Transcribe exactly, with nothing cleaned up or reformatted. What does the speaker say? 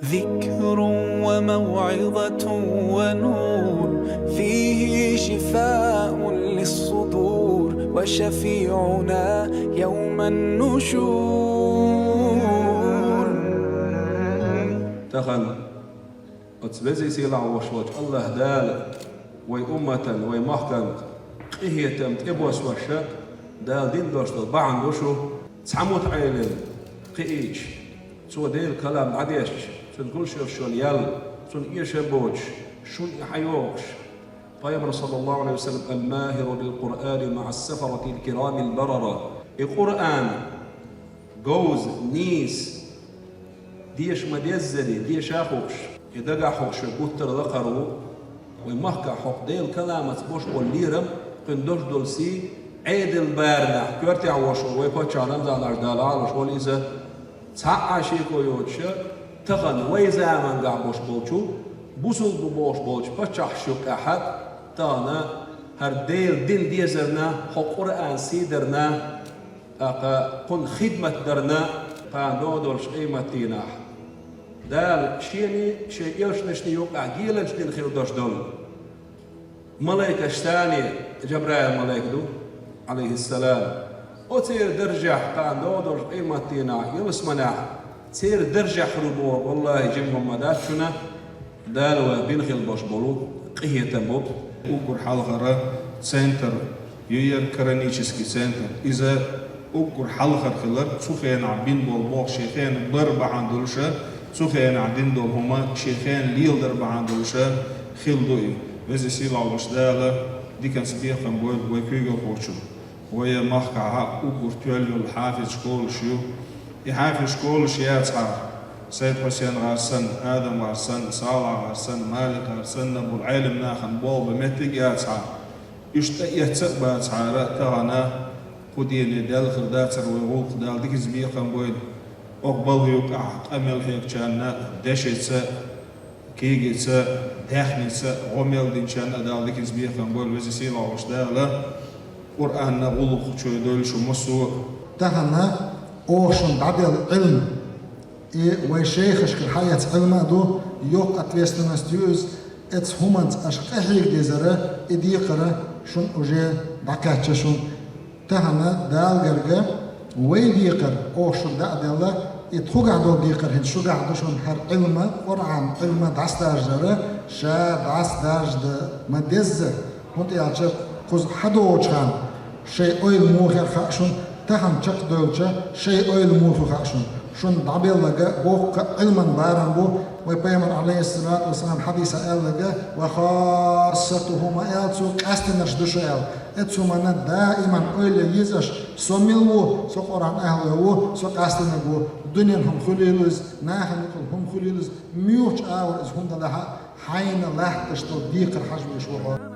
ذكر وموعظة ونور، فيه شفاء للصدور، وشفيعنا يوم النشور. Тахан оцу везий сийлахь волуш волчу АллахӀ Дала вай умматан, вай махкан къинхетам тӀебоссош, Дала дина долуш долу бахьана ду шу, цхьа мутаӀелим кхиийча, цо Делан калам дӀадешча, цуьнан гулшершонна ял, цунна эшам боцуш, шуна и хьайогӀуш. Пайхамар, саллаллаху Ӏалайхи ва саллам: «Ал-махиру бил-Къуръани маӀас-сафаратил-кирамил-барара». И Къуръан говза, нийса, деша ма-деззара, деша а хууш, и дагахь хууш вай гуттар а лакхара ву. Вай махкахь хӀокху Делан каламаца болуш болу лерам, кхуьнан долуш долу сий, Ӏедал баранехь коьртехь волуш волу вай паччахь Рамзан-Хьаьжа, Дала Ӏалаш волу иза, цхьа а шеко йоцуша, тахана вай замангахь болуш болчу, бусулба бу бохуш болчу паччахьаш юккъехь а, тахана хӀара Делан дин дезарна, хӀокху Къуръан сий дарна, тӀаккха кхунна хидмат дарна, кхана догӀу долуш къематдийнахь Дала Шений, Шен элчанашний юккъехь геланча дина хир долуш долу малайкаш санна, Жабраил малайк ду, Ӏалайхиссалам. Оцеран даржехь кхана догӀу долуш къематдийнахь, ялсаманехь, церан даржехь хир ву боху, валлахӀи, жима хӀума ма дац шуна. Дала вайх бина хила болуш болу къинхетам бу. Уггар хьалхара центр ю яра, коронический центр. Иза уггар хьалхара хилар, цу хенахь бина болу болх шен хенахь бар бахьана долуша, цу хенахь дина долу хӀума шен хенахь леладар бахьана долуша хилла ду и. Веза сийлахь волуш Дала диканца бекхам бойла вай куьйгалхочун. Вайн махкахь а уггар тоьлла йолу хьафиз школаш ю. И хьафиз школаш яцахьара, Сайд-Хьусен-гӀар санна, Адам-гӀар санна, Салахь-гӀар санна, Малик-гӀар санна болу Ӏелам нахана болх бан меттиг яцахьара, уьш тӀеэцна а бацахьара, тахана кху дийне делла хир дацара вай гӀуллакх. Дала диканца бекхам бойла. Оха балха юккъехь къамел хьегначарна, дешица, кегийца, даьхница гӀо мел динчарна а Дала диканца бекхам бойла. Веза сийлахь волуш Дала Къуръанна гӀуллакх чу дойла шу массо а. Тахана оха шуна дӀаделла Ӏилма, и вай шайхашкара хьаэцна Ӏилма а ду, йоккха ответственность ю иза, оцу хӀуманца аша къахьега дезара, и декхар шуна уже дӀакхаьчна шуна. Тахана Дала гарга вай декхар оха шуна дӀа а делла, и тхугахь долу декхар хӀинца шугахь ду шуна, хӀара Ӏилма, Къуръан Ӏилма дӀасадаржара, ша дӀасадаржадан ма-деззара, хӀунда аьлча кхуза хьадогӀучу хенахь шайн ойла муха яра хаьа шуна, тахана чекхдевлча шайн ойла муха ю хаьа шуна. Шуна дӀабелларг боккха а Ӏилман барам бу, вай Пайхамар, Ӏалайхиссалату вассалам, хьадисехь аьлларг: «Ва хассатуху», ма аьлла цо, «къаьстинарш ду шу», аьлла. Оцу хӀуманна даиман ойла ян еза аша: «Со мила ву? Со Къуръан ахьло ву, со къаьстинарг ву». Дуьненан хӀума хуьлийла иза, нахана юкъахула хӀума хуьлийла иза, муьлхачу агӀор иза хӀума далахь а, хьайна латташ долу декхар хьажа везаш ву хьо.